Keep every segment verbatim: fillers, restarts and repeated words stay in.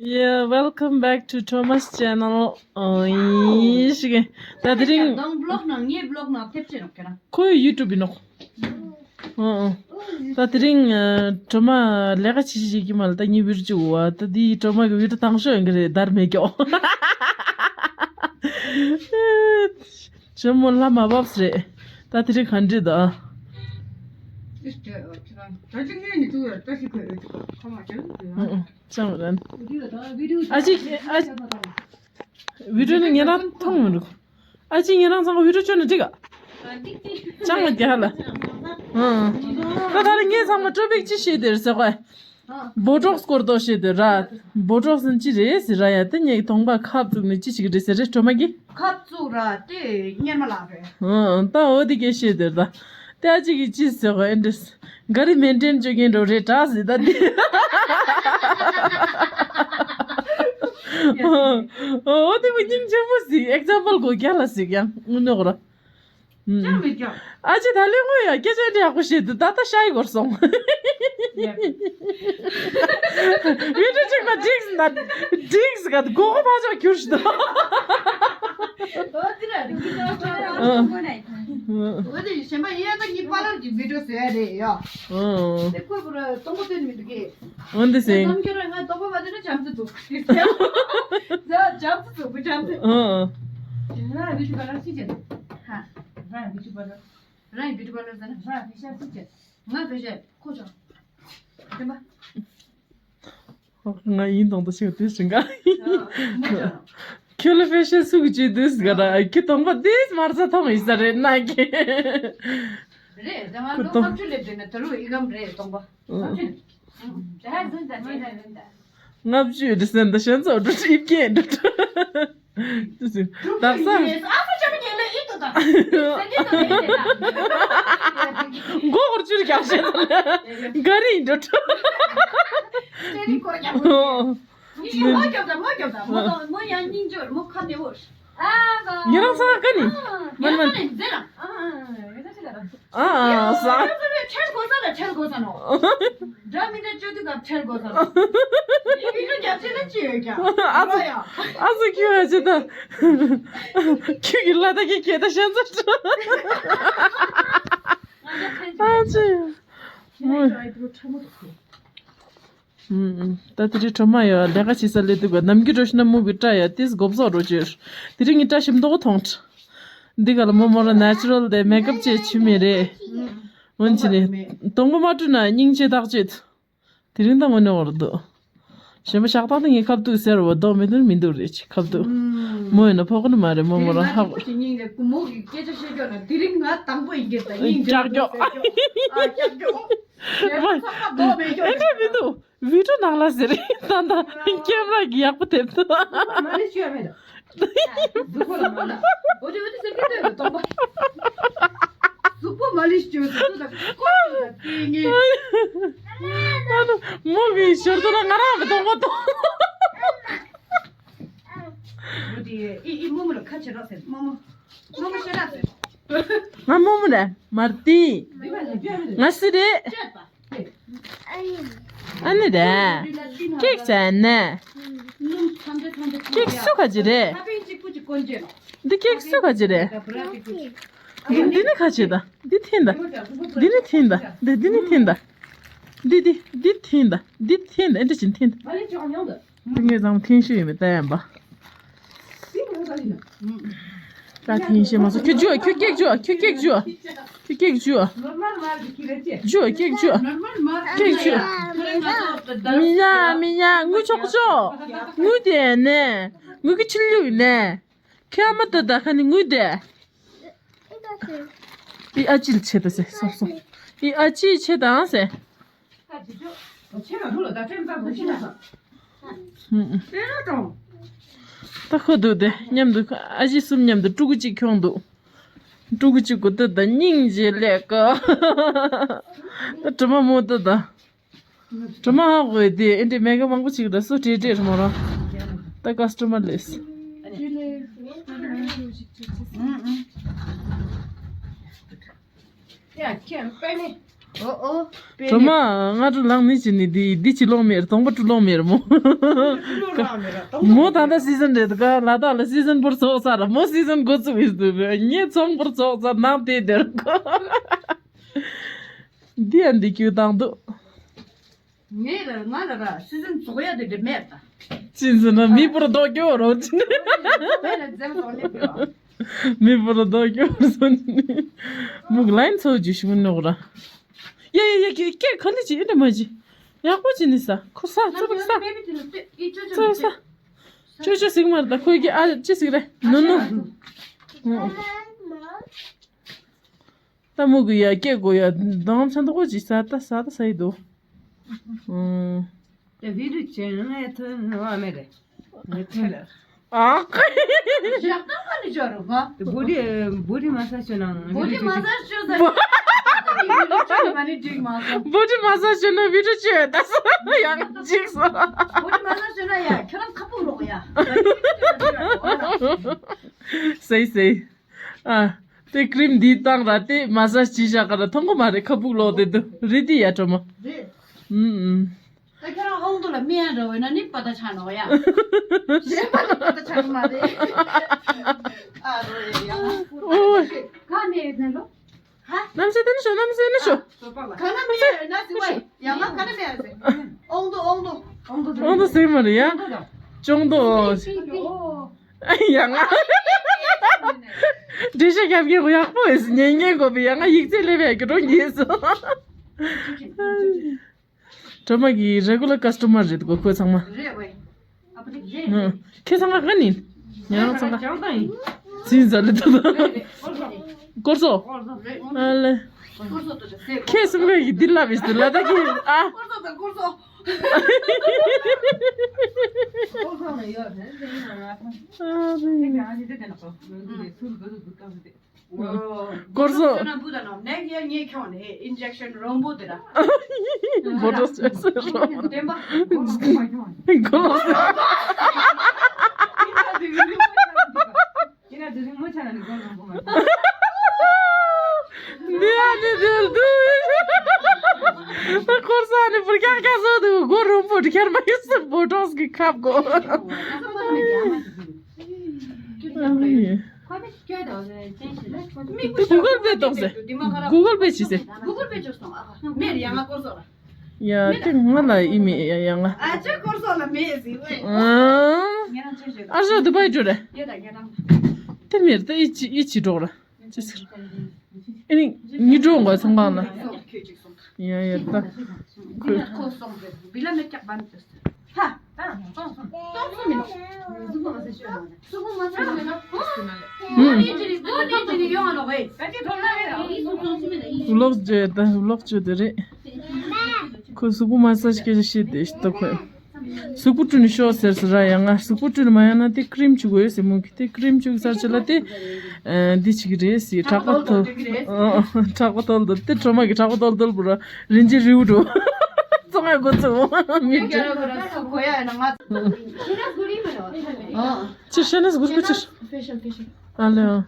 Yeah, welcome back to Thomas channel. ཨོ་ཡིན་ཞིག་ད་དེ་རིང་ནང་བློག་ནང་ངའི་བློག་ནང་ཐེབས་ཆེ་ནོག་ཁྱེད་རང་། ཁོའི་ཡུ་ཊུབ་ཡིན་ནོག་ཨོ་ཨོ། ད་དེ་རིང་ཨ་གྲོ་མ་ལས་ཀ་ཆེ་ཆེ་བྱེད་ཀྱི་མ་ལ་ད་ངའི་བི་ཌིའོ་བཅུག་བ། ད་དེའི་གྲོ་མ་གི་བི་ཌིའོ་དང་ཤོས་ཡིན་གི་རེད། དར་མེད་ཀྱོག་ཆེན་མོ་ལྷ་མ་བབས་རེད། ད་དེ་རིང་ག་འདྲི་ད། ཨོ་ཨོ། ཅང་རན། ཨ་ཅིག་ཨ་ཅིག་བི་ཌིའོ་ནི་ཉན་རང་མཐོང་མི་འདུག་ཨ་ཅིག་ཉན་རང་ཚང་གི་བི་ཌིའོ་བཅོས་ན་འགྲིག་ག་ཅང་མ་རྒྱག་ལ། ཨང་། ད་ད་ལ་ངས་ཚང་མ་ཊོ་པིག་ཅི་བཤད་དེ་རེད་ཟེར་གོ། བོ་ཊོག་སི་སྐོར་དོ་བཤད་དེ་ར། བོ་ཊོག་སི་ནི་ཅི་རེད་ཟེར་ར། ཡ་དེ་ངས་གདོང་པ་ཁབ་བཙུགས་ནས་ཅི་ཞིག་རེད་ཟེར་རེད་གྲོ་མ་གི། ཁབ་བཙུགས་ར་དེ་གཉེར་མ་ལགས་རེད། ཨང་། ད་འོ་དེ་སྐད་བཤད་དེ་ར་ད། ཏེ་ཨ་ཅིག་གིས་ཅི་ཟེར་བ་ཨེ་འདྲས། ག་རེ་མེན་ཊེན་བཅོ་མཁན་འགྲོ་རེད་དྲ་ཟེར་ད་འདི། འོ་དེ་མི་སྙིང་རྗེ་མོ་ཟིག་ཨེག་ཛམ་པལ་གོ་རྒྱ་ལ་ཟིག་ཡང་ངུ་ནོག་ར། ཅང་མི་རྒྱག་ཨ་ཅེ་ད་ལེ་ངོ་ཡ་སྐད་ཆ་འདྲ་ཡག་པོ་བཤད་འདུག་ད་ལྟ་ཤ་ཡི་གོར་སོང་། ཡ། བི་ཌིའོ་གཅིག་ན་འགྲིག་ཟིན་ད་འགྲིག་ཟིན་ག་མགོ་སྐོར་ཕར་ཕྱོགས་ཁྱུར་ཞིག་འདུག་འོ་དེ་ར་རིག་གི་འདུག་ཨ། འོ་དེ་གཞན་པ་ཡིན་ཡང་ད་ངའི་པཱ་ལར་གྱི་བི་ཌིའོ་བཟོ་ཡ་རེད་ཡ། ཨོ། དེ་ཁོས་པུ་ར་སྟོང་པ་སྟོན་མི་འདུག་གི། འོན་ཏེ་སེང་། ནམ་རྒྱུན་ར་ང་སྟོང་པ་མ་སྟོན་ན་འཇམ་དུ་འདུག་ད་འཇམ་དུ་འདུག་འཇམ་དུ། ཨོ། ང་བི་ཊུ་པཱ་ལར་ཤི་བྱེད། ཧ། རང་བི་ཊུ་པཱ་ལར། རང་བི་ཊུ་པཱ་ལར་ཟེར་ན་རང་བི་ཤ་ཤི་བྱེད། ང་བི་ཤ་ཁོ་ཆོ། དེ་མ། ང་ཡིན་དང་དུ་ཞིག་དུས་ཞིག་ག་ཁྱོད་ལ་ཕེ་ཤན་སུ་གི་བྱེད་དུས་ག་ར་ཁྱོད་དང་པ་དེས་མར་ས་ཐོང་ཡིན་ས་རེད་ན་གི་རེད། ད་ང་ཁོ་ལོ་ལྔ་བཅུ་སླེབས་དུས་ན་ད་རུང་ཨི་གམ་རེད་དང་པ་ལྔ་བཅུ། ད་ཟིན་ད་ཟིན་ད་ཟིན་ད། ལྔ་བཅུ་དེ་ཟིན་ད་ཞན་ཚོ་འགྲོ་ཁྲིད་ཀྱི་འགྲོ་ཁྲིད། དག་ས། ཨ་ཁུ་ཅག་ཉེ་ལེ་ཨི་ཏོ་ད། མགོ་སྐོར་བཅུར་རྒྱག་བྱེད་དང་ལ། ག་རེ་ཡིན་འགྲོ་ཁྲིད། ཅེ་རིང་སྐོར་རྒྱག་གོ། ཨོ། ཉི་མ་རྒྱབ་ད་མ་རྒྱབ་ད་མོ་དང་མོ་ཡང་སྙིང་རྗེ་མོ་ཁ་ནེ་འོ། ཨ་བ། ཉེ་རང་ས་ག་ནི། མན་མན། ཉེ་རང་ནི་མཛེ་རང་། ཨ་ཨ་ཨ་ས། ཁྲེལ་དགོས་ས་ལ་ཁྲེལ་དགོས་ས་ནོ། འདྲ་མི་འདྲ་བཅོས་དུས་སྐབས་ཁྲེལ་དགོས་ས་ནོ། ཡི་གེ་རྒྱབ་ཆེ་ན་ཅི་ཡོད་ཀྱང་། ཨ་ཙི། ཨ་ཙི་ཁྱོད་ཨ་ཅེ་ད། ཁྱོད་ཀྱི་ལ་ད་ཀྱི་སྐད་ད་ཤན་ཚ་ཨ་ཅེ། ད་དེ་རིང་གྲོ་མ་ཡོད་ལས་ཀ་བྱེད་ས་སླེབས་འདུག་ག་ནམ་རྒྱུན་འགྲོ་ཤི་ན་མུ་གི་སྐྲ་ཡ་ཏིས་གོབ་སོག་འགྲོ་བཅོས། དེ་རིང་ངི་སྐྲ་ཞིམ་མདོག་མཐོང་། འདི་ག་ལ་མོ་མོ་ར་ནེ་ཅུ་རལ་དེ་མེག་ཨབ་བྱེད་ཆུ་མེད་རེད། འོན་ཅི་ནི། དང་པོ་མ་བཀྲུས་ན་སྙིང་རྗེ་ཐག་ཆོད། དེ་རིང་ད་དངོས་གནས་འོར་འདུག་གཞན་པ་ཞག་ཐག་ཏུ་ངའི་ཁ་ཐུག་ཟེར་བ་ལྡོག་མི་འདུག་མི་འདུག་རེད་ཅིག་ཁ་ཐུག་མོ་ཡིན་ན་ཕོག་གི་ནི་མ་རེད་མོ་མོ་རང་ཧ་གོ། དེ་རིང་ང་དང་པོ་ཡིན་གྱི་ད་སྙིང་རྗེ་ཀྱག་ཀྱོག་ཨ་ཀྱག་ཀྱོག་ཨེ་འདྲ་མི་འདུག་བི་ཌིའོ་ནང་ལ་ཟེར་ད་ད་ཀེམ་ར་གི་ཡག་པོ་དེབ་ཏུ། མ་ནི་ཤོད་མེད། འོ་དེ་འོ་དེ་ཟེར་གི་འདུག་སྟོང་པ། གཟུགས་པོ་མ་ལིས་བཅོས་སུ་ད་ཀོ་ད་ཏི་ངེ། ཨ་ནུ་མོ་གི་ཞོར་དུ་ན་ང་རང་གི་གདོང་པ་གཏོང་། འོ་དེ་ཨི་ཨི་རྨོ་མོ་ལ་ཁ་བྱེད་རོགས་ཟེར་རྨོ་མོ། རྨོ་མོ་ཤེས་རབ་ཟེར། ང་རྨོ་མོ་རེད་མར་ཏི། ང་སུ་རེད། ཨ་ནི་རེད། ཀེག་བྱས་ནས། ཀེག་སུ་ག་ཅི་རེད། འདི་ཀེག་སུ་ག་ཅི་རེད། འདི་འདི་ནི་ག་ཅི་ད། འདི་འཐེན་ད། འདི་ནི་འཐེན་ད། འདི་འདི་ནི་འཐེན་ད། འདི་འདི་འདི་འཐེན་ད། འདི་འཐེན་ད། འདི་འཐེན་ད། འདི་འཐེན་ད། འདི་འཐེན་ད། འདི་ངས་ཚང་མ་འཐེན་ཤེས་ཡོད་མེད་ལྟ་ཡམ་པ། ད་འཐེན་ཤེས་མ་སོང་ཁྱོད་འཇུ་ཁྱོད་ཀེག་འཇུ་ཁྱོད་ཀེག་འཇུ། ཁྱོད་ཀེག་འཇུ། འཇུ་ཀེག་འཇུ། ཀེག་འཇུ། མི་ཉག་མི་ཉག་ངུ་ཆོག་ཆོག་ངུ་དེ་ནས་ངུ་གི་ཆི་ལུག་ནས་ཁྱོད་ཨ་མ་ད་ད་ཁ་ནི་ངུ་དེ། ཨི་ཨ་ཅིལ་ཆེ་ད་སེ་སོ་སོ། ཨི་ཨ་ཅིལ་ཆེ་དང་སེ། ད་ཁོ་འདུག་དེ་མཉམ་དུ་ཨ་ཅེ་གསུམ་མཉམ་དུ་ཕྲུ་གུ་གཅིག་ཁྱོང་འདུག་ཕྲུ་གུ་གཅིག་གོ་ད་ད་སྙིང་རྗེ་ལས་ཀ་ད་གྲིབ་མ་མོ་ད་ད། གྲིབ་མ་ཧ་གོ་ཡི་དེ་ཨེ་འདྲེ་མེ་ག་མང་པོ་ཅིག་ད་སུ་བྲེ་བྲེ་རེ་མོ་ར། ད་ཀ་སི་ཊ་མར་ལེས། ཡ་ཁྱེད་པད་མེ། ཨོ་ཨོ། སྒྲོལ་མ། སྔ་དྲོ་ལངས་ནི་བྱས་ནི་འདི་འདི་ཅི་ལོག་མེར་དང་པོ་ཀྲུ་ལོག་མེར་མོ། མོ་ད་ལྟ་སི་ཛན་རེད་ག་ལ་དྭགས་ལ་སི་ཛན་བོར་ཚོགས་ས་ར་མོ་སི་ཛན་འགོ་ཚུགས་ཡིན་འདུག་ངས་ཚོང་བོར་ཚོགས་ས་ནང་དེ་དེར་གོ། འདི་ཡང་འདི་ཁྱོད་བཏང་འདུག་ངས་ལ་ང་ལ་ར་སི་ཛན་རྫོགས་ཡ་དེ་འདྲ་མེད་ད། ཅི་ཟེར་ན་མི་པོར་རྡོག་སྐྱོ་རོ་ཅི་ནས། རྫོགས་ཡ་དེ་འདྲ་མེད་ད། མི་པོར་རྡོག་སྐྱོ་རོ་ཅི་ནས། མུག་ལན་ཚོ་ཇི་ཤུ་ནོག་ར། ཡ་ཡ་ཡ་ཀེ་ཀེ་ག་ནས་ཅི་ཨེ་འདྲ་མ་ཅི། ཡག་པོ་ཅི་ནས་ས་ཁོ་ས་ཚོ་བ་ས། ཚོ་བ་ས། ཅོ་ཅོ་ཟིག་མ་རེད་ད་ཁོས་ཀྱི་ཨ་ཅི་ཟིག་རེད་ནོ་ནོ། ད་མུ་གུ་ཡ་སྐྱེ་དགོས་ཡ་དང་ཚན་དོ་གོ་ཅི་ས་ད་ས་ད་ས་ཡི་དོ། ཨུམ། དེ་བི་རུ་ཅན་ངས་ཐོན་ནོ་ཨ་མེ་རེད། ངས་ཐོན་ལ། ཨ། ཞག་ཏང་ཁ་ནི་ཅོ་རུ་ཧ། དེ་བོ་ཌི་བོ་ཌི་མ་སཱ་ཇི་ཅོ་ནང་བོ་ཌི་མ་སཱ་ཇི་ཅོ་ས། བི་རུ་ཅོ་མ་ནི་འགྲིག་མ་སོང་། བོ་ཌི་མ་སཱ་ཇི་ཅོ་ན་བི་རུ་ཅོ་ད་ས་ཡང་འཇིག་སོང་། བོ་ཌི་མ་སཱ་ཇི་ཅོ་ན་ཡ་ཁྱོད་རང་ཁ་སྤུ་རོག་ཡ། སེ་སེ། ཨ། དེ་ཀྲིམ་འདི་བཏང་ར་དེ་མ་སཱ་ཇི་བྱ་ག་ར་མཐོང་གི་མ་རེད་ཁ་སྦུག་ལོག་དེ་འདུག་རེད་དེ་ཡ་གྲོ་མ། རེད། ཨུམ་ཨུམ། ད་ཁྱེད་རང་ཨོང་དུ་ལ་སྨན་ར་བས་ན་ནི་པ་ད་ཆ་ནོག་ཡ། གཞན་པ་ནི་པ་ད་ཆ་གི་མ་རེད། ཨ་རོ་ཡ་ཡ། ཨོ། ག་ནས་ཡོད་ན་ལོ། ཧ། ནམ་སེ་དེ་ནི་ཤོ་ནམ་སེ་ནི་ཤོ། ག་ན་མེ་ཡ་ན་སི་བ་ཡ་ང་ག་ན་མེ་ཡ་སེ། ཨོང་དུ་ཨོང་དུ། ཨོང་དུ་སེ་མ་རེད་ཡ། ཅོང་དུ། ཨོ། ཡ་ང་། འགྲེལ་བཤད་རྒྱབ་མཁན་ཡག་པོ་ཡིན། ཉན་མཁན་དགོས་པའི་ཡ་ང་ཡིག་ཚད་སླེབས་ཡ་གི་འགྲོ་ཉེས་སོ། སྒྲོལ་མ་གི་རེ་གུ་ལར་ཀ་སི་ཊོ་མར་རེད་གོ་ཁོ་ཚང་མ། རེད་ཝེ། ཨ་པ་དེ་རེད། ཁྱེད་ཚང་མ་ག་ནི། ཉ་རང་ཚང་མ། ཅང་ཏང་ཡིན། ཚིན་ཟ་ལེ་ཏོ་ཏོ། སྐོར་སོ། ཨ་ལེ། ཁྱེད་གསུམ་ག་གི་འདི་ལབ་ཡིན་ལ་ད་ཁྱེད་ཨ། སྐོར་སོ་དང་སྐོར་སོ། སྐོར་སོ། ན་བུ་དང་ནང་ནས་ངས་ངས་ཁྱོང་ནས་ཨིན་ཇེག་ཤན་རོང་པོ་དེ་ར། བོ་ཊོག་སི་ཅོས་རོ། བདེན་པ། སྐོར་སོ། འདི་ཨ་ནི་དེར་འདུག་ད་སྐོར་ས་ནི་བུར་ཀྱག་ཀྱག་བཟོ་འདུག་སྒོ་རུམ་བུ་ཁྱེར་མ་ཡོད་སུ་བོ་ཊོག་སི་གི་ཁབ་གོ། དེ་གུ་གལ་པེ་ཏོག་ཟེ། གུ་གལ་པེ་ཅི་ཟེ། གུ་གལ་པེ་ཅོ་སོང་ཨ། མེར་ཡ་ང་སྐོར་སོང་ལ། ཡ་དེ་ང་ལ་ཨི་མེ་ཡ་ཡ་ང་། ཨ་ཅེ་སྐོར་སོང་ལ་མེ་ཟེ་ཝེ། ཨང་། ངེ་རང་ཅེ་ཞོད། ཨ་ཞོ་དུ་པའི་ཇོ་རེ། ཡོད་ད་ངེ་རང་། དེ་མེར་ད་ཨི་ཅི་ཨི་ཅི་འགྲོ་ར། ཅི་ཟེར། ཨི་ནི་ཉི་འགྲོ་ང་ཚང་མ་ལ། ཡ་ཡ་ད། ཁོས། ཁོ་སོང་ཟེ་བི་ལ་མེ་ཀྱག་བན་ཏེ་ཟེ། ཧ། ལོག་ཅེ་ད་ལོག་ཅེ་དེ་རེད། ཁོ་གཟུགས་པོ་མ་སཱ་ཇི་སྐད་ཆ་བཤད་དེ་ཤི་ད་ཁོས། གཟུགས་པོ་བཀྲུས་ནས་ཤོག་ཟེར་ཟེར་ར་ཡ་ང་གཟུགས་པོ་བཀྲུས་ནས་མ་ཡོང་ན་དེ་ཀྲིམ་བྱུག་དགོས་ཟེར་མོ་གི་དེ་ཀྲིམ་བྱུག་ཚར་ཆེ་ལ་དེ། འདི་བྱེད་ཀྱི་རེད་ཟེར་དྲག་པོ་ཐོལ། དྲག་པོ་ཐོལ་འདུག་དེ་གྲོ་མ་གི་དྲག་པོ་ཐོལ་ཐོལ་པོ་ར་རིན་ཆེན་རིའུ་འགྲོ། ཙོང་ང་གོ་ཙོང་མི་འགྲོ། ཅི་ཤེས་ནས་གུར་གུ་ཅི། ཨ་ལེ།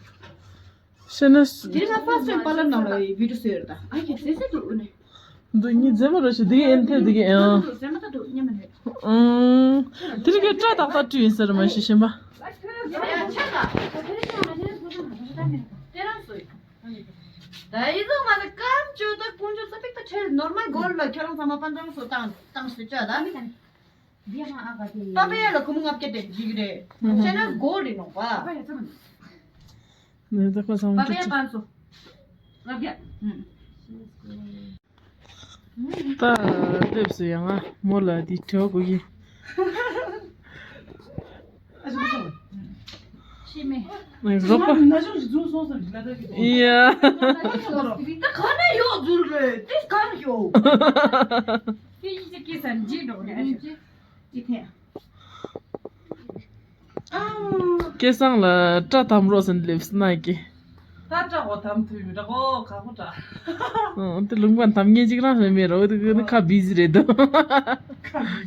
ཤེས་ནས། དེ་ང་ཕར་སྟོན་པ་ལ་ནང་ལ་བི་ཌིའོ་བཟོས་ཡོད་ད། ཨ་ཁྱེད་ཟེར་ཟེར་འདུག་ནས། འདི་གཉིས་མཛེས་མ་རེད་ཤག་འདི་ཨེན་ཐེ་འདི་གི་ཨང་། མཛེས་མ་ད་འདུག་ཉན་མ་རེད། ཨང་། དེ་རིང་གི་སྐྲ་ཏག་ཏག་བཀྲུས་ཡིན་ཟེར་མ་ཤེས་ཤེས་པ། ཡ་ཆ་ད། དེ་རང་སོ་ཡིན། ད་ཡི་ཟོ་མ་ད་ཀམ་ཅོ་ད་ཀུང་ཅོ་ཚ་པིག་ད་ཁྲེལ་ནོར་མལ་གོལ་ལ་ཁྱོད་རང་ཚང་མ་པན་ཙང་སོ་བཏང་བཏང་སོ་ཅོ་ད། པ་པ་ཡ་ལ་ཁོ་མོ་ལྔ་བརྒྱ་དེ་འཇིག་རེད། ཤེས་ན་གོལ་རེད་ནོག་པ། ནས་ད་ཁོ་ཚང་མ་པ་པ་ཡ་པན་ཙོ། ལྔ་བརྒྱ། ད་སླེབས་སོ་ཡ་ང་མོ་ལ་འདི་བྲེལ་བ་གོ་གི། ཤི་མེད། རོགས་པ། ན་ཆུང་ཞིག་འཛུལ་སོང་ཟེར་ལ་ད་གི། ཡ། ད་ག་ནས་ཡོག་འཛུལ་རེད་དེ་ག་ནས་ཡོག་དེ་ཡིན་ཅི་སྐད་ས་འཇིག་འགྲོ་རེད། ཅི་ཐེ། སྐལ་བཟང་ལ་སྐྲ་དམ་རོགས་ཟེར་སླེབས་སྣ་གི། ད་སྐྲ་འོ་དམ་ཐུབ་ཡོད་འདྲ་གོ་ག་གོ་འདྲ། ཨང་དེ་ལུང་པ་དམ་ངན་གཅིག་རང་ཞིག་མེད་རོ་དེ་ནི་ཁ་བི་ཟི་རེད་དོ།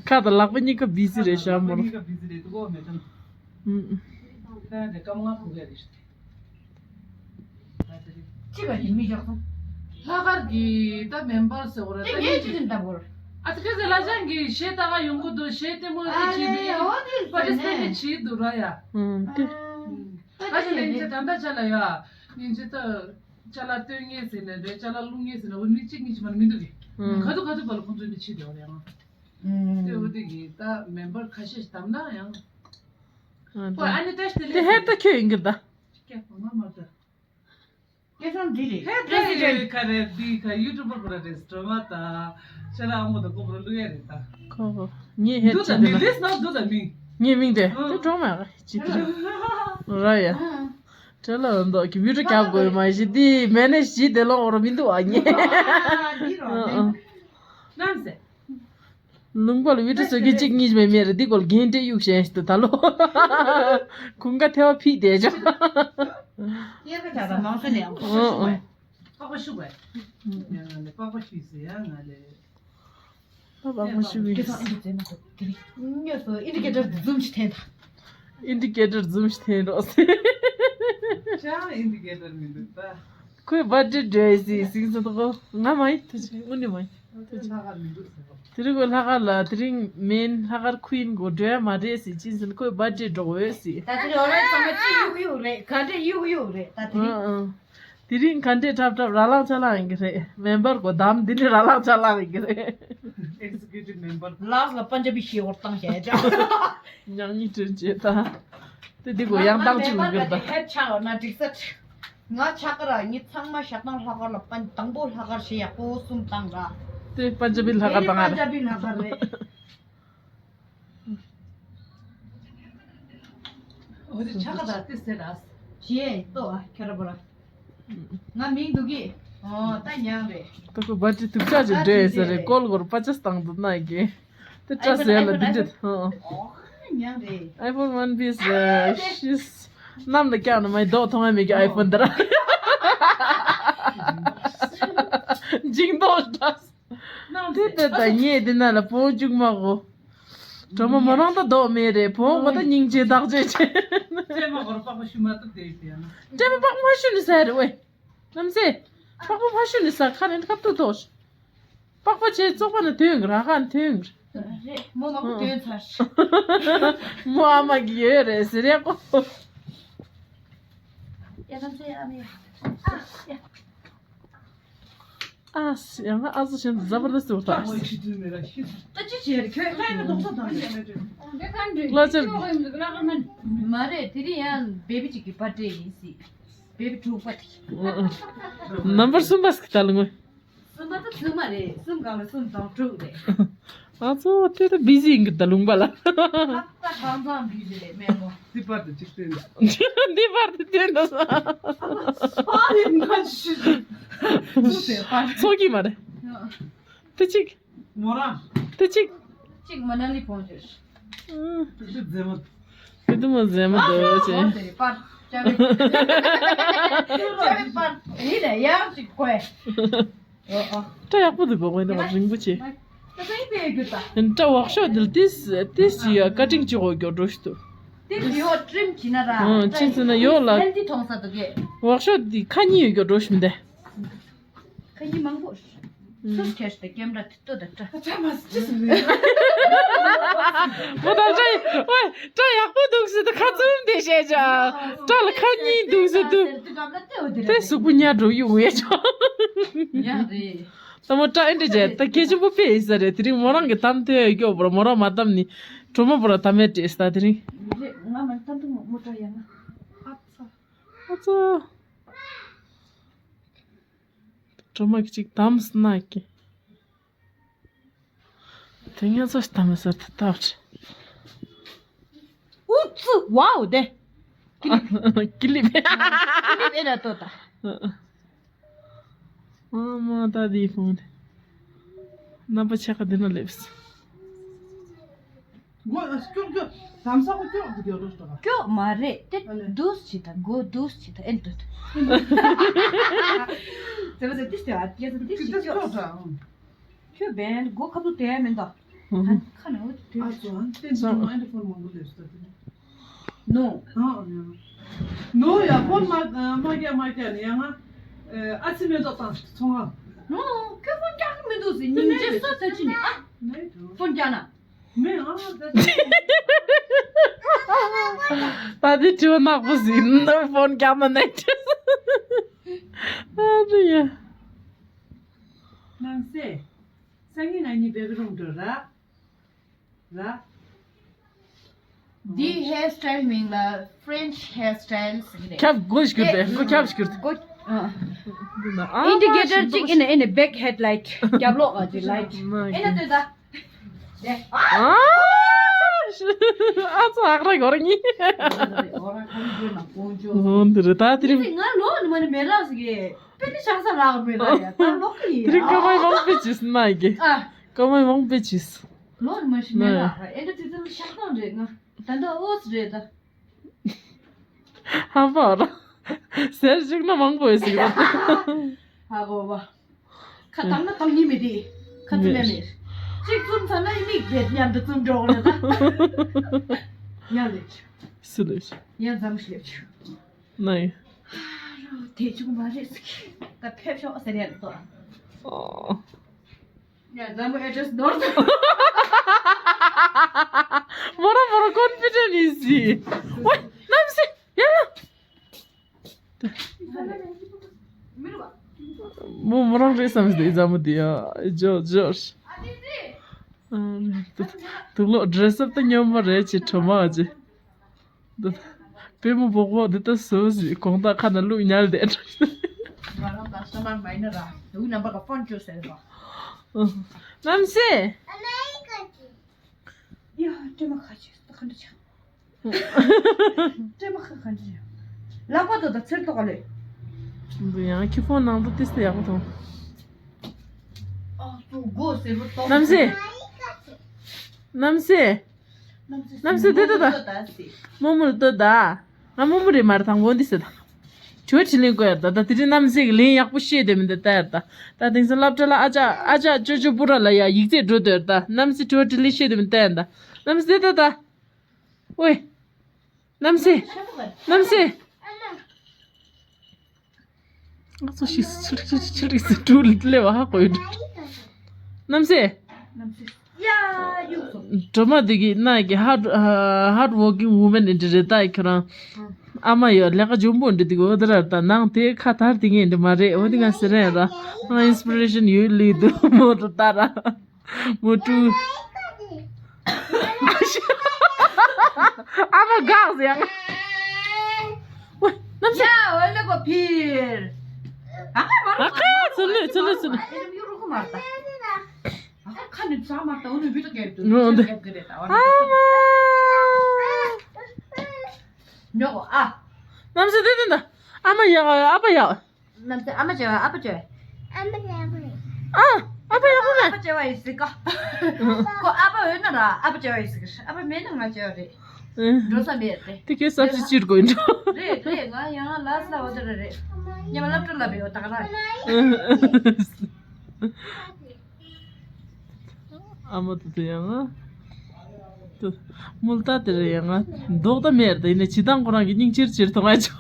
ཁ་དང་ལག་པ་གཉིས་ཁ་བི་ཟི་རེད་ཤ་མོར། ཁ་བི་ཟི་རེད་དོ་གོ་མེད་དམ། ཨང་། ད་དེ་སྐམ་ང་ཁུག་ག་རེད། ཅི་ག་ཅི་མི་འཇོག་སོང་། ལྷག་དཀར་གྱི་ད་མེམ་བར་ཟེར་བ་རེད། དེ་ད་ངས་ཅི་ཟིན་ལྟ་བུར། ཨ་ཙི་ཁ་ཟེར་ལ་ཅང་གི་གཞས་ལྟ་ག་ཡོང་གི་འདུག་གཞས་ལྟད་མོ་ཨེ་བྱེད་འདུག་ཡ། པར་ཊི་སི་པེཊ་བྱེད་འདུག་ར་ཡ། ཨང་དེ། ཨ་ཙི་ལེན་ཅེ་ད་ལྟ་ཅ་ལ་ཡ། ཉིན་ཅི་ད་ཅ་ལ་སྟོན་ངེས་ཟེར་ནས་རེད། ཅ་ལ་བླུག་ངེས་ཟེར་ནས་འོ་མི་གཅིག་གཉིས་ཅི་མ་མི་འདུག་གི། ག་དུས་ག་དུས་བར་ལ་ཁོང་ཚོས་འདི་བྱེད་འདུག་ར་ཡ། དེ་འོ་དེ་གི་ད་མེམ་བར་ཁ་ཤས་ཤིག་བདམས་ན་ཡང་། ཨ་ཁོ་ཨ་ནི་ཏེ་ཤ་དེ་དེ་ལས་ཧེར་ད་ཁྱོད་ཡིན་གི་ད། ཀྱ་ང་མ་ད། སྐལ་བཟང་འདི་རེད། ཧེ་པྲེ་སི་ཌེན་ཊི་ཁ་རེད། འདི་ཁ་ཡུ་ཊུབ་པར་ཁོ་ར་རེད། སྒྲོལ་མ་དང་ཤ་ར་ཨ་མོ་དང་ཀོ་པ་ར་བླུག་ཡ་རེད་ད། ཁོ་ཁོ་ངས་ཧེ་འདུག་ད་ཅི་མི་ལིས་ནང་འདུག་ད་མིང་། ངས་མིང་དེ་ཨ་དེ་སྒྲོལ་མ་ཅི་དེ་ར་ཡ། ཨ་དྲ་ལ་འདོག་གི་བི་ཌི་ཡོ་རྒྱབ་དགོས་མ་གཞི་འདི་མེ་ནེ་ཇི་འདི་ལོང་འོ་ར་མི་འདུག་ཨ་ངས། ཨ་འདི་རོ་ཨ་ཨ། ནམ་སེ། ལུང་པ་ལ་བི་ཌི་ཡོ་བཟོ་མཁན་གཅིག་གཉིས་མེད་མེད་རེད། འདི་སྐོར་རྒན་གྲས་གཡུག་བཞིན་ཞིག་ཏུ་ད་ལོ། ཁུང་ཀ་ཐལ་བ་ཕིག་བསྡད་ཆོག་གཡས་ཁ་བྱ་དང་མང་སེ་ནས་ཡང་ཁོག་པ་ཤུག་པས། ཁོག་པ་ཤུག་པས། ཡང་ང་ལས་པགས་པ་ཤུག་ཟེར་ཡང་ང་ལས། པགས་པ་ཤུག་པས། སྐལ་བཟང་ཨ་འདི་བཙལ་མ་ཐུབ་དེ་རིང་ངོས་སུ་ཨིན་ཌི་ཀེ་ཊར་འཛུམ་ཞིག་འཐེན་དང་། ཨིན་ཌི་ཀེ་ཊར་འཛུམ་ཞིག་འཐེན་རོགས་ཟེར། ཅང་ཨིན་ཌི་ཀེ་ཊར་མི་འདུག་ད། ཁོས་བར་ཌེ་ཌེ་སི་སིང་སོ་ཏོ་ང་མ་ཡིན་ཐུ་ཆེ་དངོས་གནས་མ་ཡིན་ཐུ་ཆེ། དེ་རིང་ཁོས་ལྷག་དཀར་ལ་དེ་རིང་མིན་ལྷག་དཀར་ཁུ་ཡིན་གོ་འགྲོ་ཡ་མ་རེད་ཟེར་ཅིན་ཟིན་ཁོས་བར་ཌེ་འགྲོ་འོས་ཟེར། ད་དེ་རིང་འོ་རེད་ཚང་མ་ཅི་གཡུག་གཡུག་རེད། ག་འདྲས་གཡུག་གཡུག་རེད་ད་དེ་རིང་། ཨང་ཨང་། དེ་རིང་ག་འདྲས་འཁྲབ་འཁྲབ་ར་ལངས་ཆ་ལངས་ཡིན་གི་རེད། མེམ་བར་གོ་དམ་འདི་ནས་ར་ལངས་ཆ་ལངས་ཡིན་གི་རེད། ཨེག་སི་ཀིའུ་ཊིབ་མེམ་བར། ལགས་ལ་པན་ཇ་བི་ཤེ་བར་བཏང་བྱས་ཅག་ཉག་ཉིག་དྲན་བྱས་ད། དེ་འདི་གོ་ཡང་བཏང་བཅུག་ཡོད་གི་ད། ཧད་ཆག་ཡོད་ན་འགྲིག་ས། ང་ཆག་གི་ར་ངི་ཚང་མ་ཞག་དང་ལྷག་དཀར་ལ་པན་དང་པོ་ལྷག་དཀར་ཞེ་ཡག་པོ་གསུམ་བཏང་ར། དེ་པན་ཇ་བི་ལྷག་དཀར་བཏང་ཨ་རེད། པན་ཇ་བི་ལྷག་དཀར་རེད། འོ་དེ་ཆག་ག་ད་དེ་ཟེར་ར། ཞེས་ཏོ་ཨ་ཁྱོད་ར་པོ་ར། ང་མིང་འདུག་གི། ཨོ་ད་ཉང་རེད། ད་ཁོ་བ་ཏི་དུག་ཆ་ཅིག་འདྲེས་ཟེར་རེད། ཀོལ་གོར་པ་ཅས་བཏང་འདུག་ན་གི། དེ་ཏྲ་ཟེར་ལ་དེ་འདྲེ། ཨོ་ཉང་རེད། ཨའི་ཕོན་ཝན་པིས་རེད་ཤིས། གནམ་ལ་བཀྱག་ན་མའི་མདོག་མཐོང་ཡ་མེད་ཀྱི་ཨའི་ཕོན་དེ་ར། འཇིང་མདོག་འདྲ། དེ་ལྟ་ད་ངས་དེ་ན་ལ་བོང་བཅུག་མ་གོ། གྲོ་མོ་མོ་རང་ད་མདོག་མེད་རེད། བོང་གོ་ད་སྙིང་རྗེ་བདག་རྗེ་ཆེ། སྤྲད་མ་གོ་ར་པགས་པ་ཤུ་མ་ཏུ་དེ་ཡིན་ན། སྤྲད་མ་པགས་པ་ཤུ་ནི་ཟ་རེད་ཝེ། ནམ་སེ། པགས་པ་མ་ཤུ་ནི་ཟ་ཁ་ནི་ཁ་ཏུ་ཏོ། པགས་པ་ཆེ་བཙོག་པ་ན་དོན་གི་ར་ཁ་ནི་དོན་གི། རེད་མོ་མང་པོ་དོན་ཚར། མོ་ཨ་མ་གི་ཡོད་རེད་ཟེར་ཡ་གོ། ཡ་ནམ་སེ་ཨ་མེ། ཨ་ཡ། ཨ་སི་ཡང་ཨ་ཟུ་ཞན་ཛ་བར་དསྟ་ཟུར་ཐག་ད་ཅི་བྱེད་རེད་ཁྱོད་ལྷ་ཡིན་ན་རྡོག་རྩ་དང་། ལ་ཅར་མ་རེད་དེ་རིང་ཡང་བེ་བི་ཅིག་གི་པར་ཏྲེ་ཡིན་སི་བེ་བི་དྲུག་པ་དེ། ནམ་བར་གསུམ་པ་སི་ད་ལུང་བས། གསུམ་པ་ད་གསུམ་མ་རེད། གསུམ་གང་ལ་གསུམ་དང་དྲུག་རེད། ཨ་ཚོ་དེ་ད་བི་ཟི་ཡིན་གི་ད་ལུང་པ་ལ། ད་གང་ཚང་བི་ཟི་རེད་མེད་མོ། འདི་པར་དུ་གཅིག་བསྟན། འདི་པར་དུ་བསྟན་ད་ས། ཨ་རེ་ང་ཤི། ཚོགས་ཀྱི་མ་རེད། དེ་གཅིག་མོ་རང་། དེ་གཅིག་གཅིག་མ་ན་ལི་ཕོང་ཅོས། དེ་ཤི་མཛེས་མ། དེ་དུ་མ་མཛེས་མ་འདོད་ཅེ། ཨོ་དེ་རེད་པར། ཅ་བི། ཅ་བི་པར། ཡིན་ནས་ཡང་གཅིག་གོ་ཡ། ཨོ་ཨོ། སྐྲ་ཡག་པོ་འདུག་གོ་ངོས་ནས་རིང་པོ་ཆེ། ད་ས་ཡིན་པས་རྒྱུ་ད། སྐྲ་ཝོག་ཤོབ་འདིར་ཏིས་ཏིས་ཡ་ཀ་ཊིང་ཅི་གོ་གྱོ་འགྲོ་ཤི་ཏུ། ཏིས་ཡོ་ཊིམ་བྱིན་ན་ར། ཨོ་ཅི་ཟེར་ན་ཡོ་ལ། ཧེལ་ཐི་མཐོང་ས་འདུག་གས། ཝོག་ཤོབ་འདི་ཁ་གཉིས་ཡོད་གྱོ་འགྲོ་ཤི་མི་འདས། ཁ་ཉིན་མང་པོ། སུས་ཁྱེར་ཏེ་ཀེམ་ར་དེ་ལྟོ་དང་སྐྲ། ཁ་ཆ་མ་སུ་ཅི་སུ་རེད། མོ་དང་སྐྲ་ཡི་ཨོའི་སྐྲ་ཡག་པོ་འདུག་ཟེར་དུ་ཁ་བཙུམ་དེ་བཤད་ཅག་སྐྲ་ལ་ཁ་གཉིས་འདུག་ཟེར་དུ། དེ་གཟུགས་པོ་ཉར་འགྲོ་ཡོང་ངེས་ཅག་ཡང་རེད། ད་མོ་སྐྲ་ཨེ་འདྲ་བྱས་ད་གལ་ཆེན་པོ་དཔེ་ཡིན་ས་རེད། དེ་རིང་མོ་རང་གི་དམ་ཐོས་ཡོད་སྐྱོ་བོར་མོ་རང་མ་དམ་ནི་གྲོ་མོ་བོར་དམ་མེད་བྲེས་ད་དེ་རིང་། རེད་ང་མ་དམ་དུ་མོ་སྐྲ་ཡང་ཨ་ཚ། ཨ་ཚ། སྒྲོལ་མ་གཅིག་དམ་སྣ་གི། དེ་ངས་ཚོ་དམ་ཟེར་ཏེ་བཏབ་ཅི། ཨུ་ཙི་ཝའོ་དེ། ཀི་ལིབ། ཀི་ལིབ་ཨེ་ན་ཏོ་ད། ཨ་མ་ད་དེའི་ཕོན་དེ། རྣམ་པ་ཆེ་ཁ་འདི་ན་སླེབས། སྐྱོག་སྐྱོག་དམ་ས་གོ་སྐྱོག་འདི་སྐྱོག་རོ་ཤ་ད་ག་སྐྱོག་མ་རེད་དེ་ཨ་ལེ། འདུས་ཅི་ད་གོ་འདུས་ཅི་ད་ཨེན་ཏོ། དེ་ལ་ཟེར་ཏིས་ཏེ་ཨ་ཏིས་ཏིས་ཅི་སྐྱོག་སྐྱོག་ད་ཨང་། ཁྱོད་བན་གོ་ཁ་བུ་དེ་མེན་ད། ཧན་ཁ་ན་འོ་དེ། ཨ་ཙོ་ཨ་ཏེ་ནོ་ཨ་ཏེ་ཕོན་མང་པོ་ལེབས་ད་དེ། ནོ། ཨ་ཨ་ཡ། ནོ་ཡ་ཕོན་མ་མ་རྒྱ་མ་རྒྱ་ནི་ཡ་ང་། ཨ་ཙི་མེ་ཏོག་དང་ཚོང་ཨ། ནོ། ཁྱོད་ཕོན་རྒྱག་གི་མི་འདུག་ཟེར། ཉིན་རྗེས་སོ་ཚ་ཅི་ནི་ཨ། མེ་ཏོག་ཕོན་རྒྱག་ན། མེ་ཨ་ད། ད་འདི་དྲི་བ་ནག་པོ་ཟིན། ཕོན་རྒྱག་ན་ནས་ཨ་རི་ཡ། ནང་སེ། སང་ཉིན་ང་གཉིས་བེ་བི་རུམ་འགྲོ་ར། ར། འདི་ཧེར་སི་ཊའིལ་མིང་ལ་French hairstyle ཟེར་གི་རེད། ཁྱབ་དགོས་ཤིག་གྱུར་ཏེ་མགོ་ཁྱབ་ཤིག་གྱུར་ཏེ། མགོ་ཨ། འདི་ན་ཨ་ཨིན་ཌི་ཀེ་ཊར་གཅིག་ཨིན་ན་ཨིན་ན་བེག་ཧེཌ་ལའིཊ་རྒྱབ་ལོགས་ཨ་ཅི་ལའིཊ་ཨིན་ན་ལྟོས་ད། ཨ་ཨ་ཙི་ཨག་ར་གོར་ཉི། འོ་འདི་རེད་ད་དེ་རིང་། ང་ལོ་ནི་མ་ནི་མེ་རག་ཟིག་གི་པེ་ནི་ཤག་ས་རག་མེ་རག་ཡ་ད་ལོ་གི་ཡ། དེ་རིང་ཀ་མའི་མང་པོ་ཅིས་ན་གི། ཨ་ཀ་མའི་མང་པོ་ཅིས། ལོ་མ་ཤི་མེད་ལ་ཨེ་འདྲ་དེ་ཚོ་ཤག་སྟངས་རེད་ང་ད་ལྟ་ཨོ་ཙི་རེད་ད། ཧམ་པ་ར། ཟེར་བཅུག་ན་མང་པོ་ཡོད་ཟིག་ར། ཧ་གོ་བ། ཁ་བཏང་ན་བཏང་ཉིན་མེད་དེ། ཁ་ཚིག་ལས་མེད། གཅིག་བཙུམ་ཚར་ན་ཡི་མིག་བེད་མཉམ་དུ་བཙུམ་འགྲོ་གི་རེད་ད། ཡ་ལེ། སུ་ལེ། ཡ་འཛམ་ཤེས་ཆུ། ནའི། དེ་བཅུག་མ་རེད་ཟིག་ད་ཕེབས་ཤོག་ཟེར་ཡ་རེད་དོ། ཨོ། ཡ་ཛམ་བོ་ཨེ་ཌེ་སི་ནོར་དུ། མོ་རང་མོ་རང་ཀོན་ཕི་ཌེན་ཊི་ཨིན་ཟི། ཝེ་ནམ་སི་ཡ་ལ། མོ་མོ་རང་རེད་བསམ་སྟེ་ཛམ་བོ་དེ་ཡ་ཇོ་ཇོ། དུག་ལོག་ཌི་རེ་སི་ཨབ་ད་སྙོམས་པོ་རེད་ཅེས་གྲོ་མ་ཅེ། པུས་མོ་སྦོག་སྦོག་འདི་ལྟ་བཟོ་ཟིག་གོང་ཐག་ཁ་ན་ལུག་ཉལ་བསྡད། ང་རང་དང་ས་མར་མ་ཡིན་ན་ར་ལུག་རྣམ་པ་ག་ཕོན་བཅོས་ཟེར་རོ། ནམ་སེ། ཡ་སྤྲེལ་མ་ཁ་ཅིག་ད་ག་འདྲ་ཆགས། སྤྲེལ་མ་ཁ་ག་འདྲ་ཆགས། ལག་པ་དོ་ད་ཚེར་ཏོག་ག་ལེ། འདི་ཡང་ཁྱི་ཕོ་ནང་དུ་ཏིས་ཏེ་ཡག་པོ་མཐོང་། ཨ་སུ་གོ་ཟེར་བོ་ཏོ། ནམ་སེ། ནམ་སེ། ནམ་སེ་དེ་ལྟ་ད། རྨོ་མོ་ལ་ལྟོས་ད། ང་རྨོ་མོ་རེད་མ་རེད་དང་པོ་འདི་ཟེར་ད། ཇོ་དྲི་ལན་བཀོད་ཡར་ད་ད་དེ་རིང་ནམ་སེ་གི་ལན་ཡག་པོ་ཤེས་དེ་མི་འདི་ལྟ་ཡར་ད། ད་དེང་སང་སློབ་གྲྭ་ལ་ཨ་ཅག་ཨ་ཅག་ཅོ་ཅོ་པུ་ར་ལ་ཡ་ཡིག་ཚད་འགྲོ་འདོད་ད། ནམ་སེ་ཇོ་དྲི་ལན་ཤེས་དེ་མི་ལྟ་ཡར་ད། ནམ་སེ་དེ་ལྟ་ད། ཝེ། ནམ་སེ། ནམ་སེ། ང་ཚོ་ཤི་ཆིལ་ཆིལ་ཆིལ་ཆིལ་ཆིལ་ཆིལ་ལེ་བ་ཧ་གོ་ཡོད། ནམ་སེ། ཡ་ཡུག་སོ། སྒྲོལ་མ་འདི་གི་ན་གི་hard hard working woman ཨིན་འདྲ་རེད་ད་ཁྱོད་རང་། ཨ་མ་ཡོད་ལས་ཀ་འཇོན་པོ་འདྲ་འདི་གི་འོ་དེ་ར་ད་ནང་དེ་ཁ་དར་དེ་ངས་འདྲ་མ་རེད་འོ་དེ་ང་ཟེར་རན་ར། ང་inspiration ཡོད་ལི་འདུག་མོ་རུ་ད་ར། མོ་ཀྲུ། ཨ་མ་གག་ཟེར་ཡང་། ཝེ་ནམ་སེ། ཡ་འོ་ལེ་གོ་ཕིར། ཨ་ཁ་མ་རུ། ཨ་ཁ་ཚུ་ལེ་ཚུ་ལེ་ཚུ་ལེ། ཨེ་རམ་ཡུ་རུ་ཁུ་མ་རུ་ད། ཨ་ཁ་ནི་ཚ་མ་རུ་ད་འོ་ནི་བི་ཏོ་གེབ་ཏུ་ནོ་འདི་གེབ་གི་རེད་ད་འོ་ནི། ཨ་མ། ཉོ་གོ་ཨ། ནམ་སེ་དེ་དེ་ད། ཨ་མ་ཡ་ཨ་པ་ཡ། ནམ་སེ་ཨ་མ་བྱེ་བ་ཨ་ཕ་བྱེ་བ། ཨ་མ་ལ་བ། ཨ། ཨ་ཕ་ཡག་པོ་མེད། ཨ་ཕ་བྱེ་བ་ཡིན་སྲིད་ཀ། ཁོ་ཨ་ཕ་ཡོད་ན་ར་ཨ་ཕ་བྱེ་བ་ཡིན་སྲིད་ཀ། ཨ་ཕ་མེད་ན་ང་བྱེ་བ་རེད། ཨ། འགྲོ་ས་མེད་རེད། དེ་ཁྱོད་སབ་སི་ཅིཊ་དགོས་འགྲོ། རེད་རེད་ང་ཡང་ལ་སླ་བ་དེ་ར་རེད། ཉི་མ་སློབ་གྲྭ་ལ་བེའོ་ད་ག་ར། ཨ་མ་དེ་དེ་ཡང་ང་། དུ། མུལ་ཏ་དེ་རེད་ཡང་ང་། མདོག་ད་མེར་ད་ཡིན་ནས་ཇི་ལྟར་ཁོ་རང་གི་སྙིང་ཆེར་ཆེར་མཐོང་ང་ཆོག་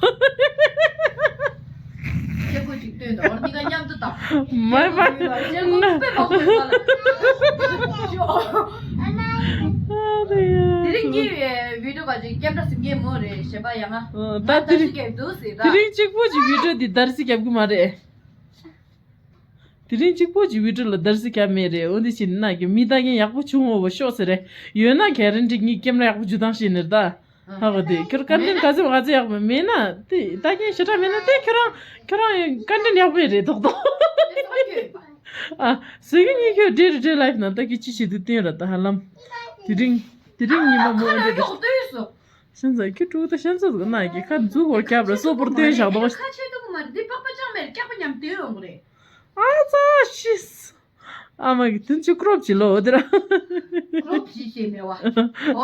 སྐྱེ་དགུ་ཅིག་བཏོན་དང་འོ་གཉིས་ཀ་མཉམ་དུ་དང་། མ་མ། སྐྱེ་དགུ་དཔེ་མང་པོ་ཡོད་པ་ལ། དེ་རིང་གཉིས་བི་ཌིའོ་ག་ཅིག་ཀེམ་ར་སིམ་ངེ་མོ་རེད་ཞེས་པ་ཡང་ང་། ད་དེ་རིང་། དེ་རིང་གཅིག་པོ་ཅིག་བི་ཌིའོ་འདི་དར་སི་རྒྱབ་གི་མ་རེད། དེ་རིང་གཅིག་པོ་གཅིག་བི་ཌིའོ་ལ་བརྡར་ཤ་རྒྱབ་མེད་རེད། འོ་འདི་བྱས་ན་ཀྱི་མི་ལྟ་མཁན་ཡག་པོ་བྱུང་འོ་བ་ཤོག་ཟེར་རེད། ཡོད་ན་གྷ་རན་ཊི་ངས་ཀེམ་ར་ཡག་པོ་འཇུ་སྟངས་ཤེས་ནི་རེད་ད། ཧ་གོ་དེ་ཁྱོད་ཀོན་ཊེན་ཊི་ག་ཚོད་ག་ཚོད་ཡག་པོ་མེད་ན་དེ་ལྟ་མཁན་ཞེ་དྲག་མེད་ན་དེ་ཁྱོད་རང་ཁྱོད་རང་ཀོན་ཊེན་ཊི་ཡག་པོ་རེད་ཏོག་ཏོག་ཨ་ཟེར་གི་ངས་ཁྱོད་day to day life ནང་ལྟ་གི་ཅི་བྱེད་དུ་བསྟན་ར་ད་ཧ་ལམ། དེ་རིང་དེ་རིང་ཉི་མ་མོ་འདི་རེད། ཤེས་ཚ་ཁྱི་ཕྲུག་ད་ཤེས་ཚ་ཟིག་ན་གི་ཁ་མཛུ་གོ་རྒྱབ་ར་སོ་པོར་བསྟན་བཞག་དོ། ཁ་ཆེ་དུ་མ་འདི་པགས་པ་ཅང་མེད་སྐྱག་པ་མཉམ་སྟོན་ཡོང་གི་རེད། ཨ་ཙ་ཤིས། ཨ་མ་གི་དུན་ཅི་ཀྲོབ་ཅི་ལོ་འོ་དེ་ར། ཀྲོབ་ཅི་ཤེས་མེད་བ།